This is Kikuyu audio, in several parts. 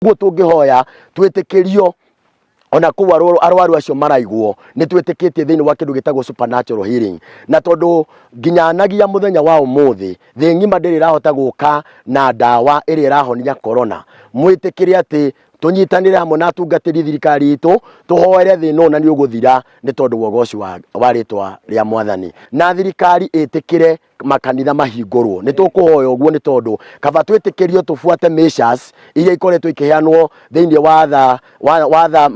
Ũguo tũngĩhoya twĩtĩkĩrio ona kũu arwaru acio maraigwo nĩ twĩtĩkĩtie thĩinĩ wa kĩndũ gĩtagwo supernatural healing. Na tondũ nginyanagia mũthenya wa ũmũthĩ thĩ ng'ima ndĩrĩ ĩrahota gũka na ndawa ĩrĩa ĩrahonia corona, mwĩtĩkĩre atĩ tũnyitanĩre hamwe na atungatĩri thirikari itũ tũhoere thĩna ũyũ na nĩ ũgũthira nĩ tondũ wa ũgoci wa rĩtwa rĩa Mwathani. Na thirikari ĩtĩkĩre makanitha mahingũrwo. Nĩ tũkũhoya ũguo nĩ tondũ kaba twĩtĩkĩrio tũbuate measures iria ikoretwo ikĩheanwo thĩinĩ wa tha wa tha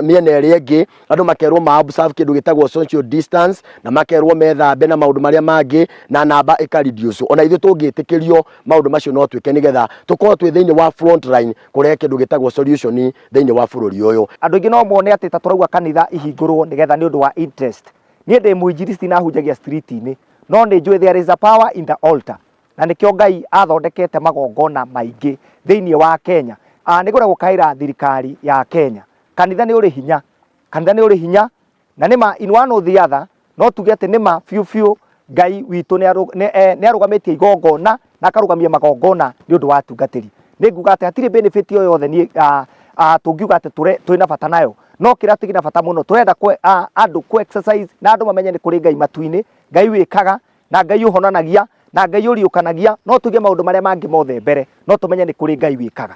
mĩena ĩrĩa ĩngĩ. Andũ makerwo ma observe kĩndũ gĩtagwo social distance na makerwo methambe na maũndũ marĩa mangĩ na namba ĩka reduce. Ona ithuĩ tũngĩtĩkĩrio maũndũ macio no twĩke nĩgetha tũkorwo twĩ thĩinĩ wa front line kũrehe kĩndũ gĩtagwo solution thĩinĩ wa bũrũri ũyũ. Andũ aingĩ no mone atĩ ta tũrauga kanitha ihingũrwo nĩgetha nĩ ũndũ wa interest. Niĩ ndĩ mũinjilisti na hunjagia street-inĩ, no nĩ njũĩ there is a power in the altar, na nĩkĩo Ngai athondekete magongona maingĩ thĩinĩ wa Kenya. Nĩ ngwenda gũkaĩra thirikari ya Kenya, kanitha nĩ ũrĩ hinya, kanitha nĩ ũrĩ hinya, na nĩma in one or the other no tuge atĩ nĩma biũ biũ Ngai witũ nĩ arũgamĩtie igongona na akarũgamia magongona nĩ ũndũ wa atungatĩri. Nĩ nguga atĩ hatirĩ benefit o yothe niĩ tũngiuga atĩ twĩna bata nayo, no kĩrĩa kĩna bata mũno tũrenda andũ kũ exercise na andũ mamenye nĩ kũrĩ Ngai matu-inĩ, Ngai wĩkaga na Ngai ũhonanagia na Ngai ũriũkanagia. No tuge maũndũ marĩa mangĩ mothe mbere, no tũmenye nĩ kũrĩ Ngai wĩkaga.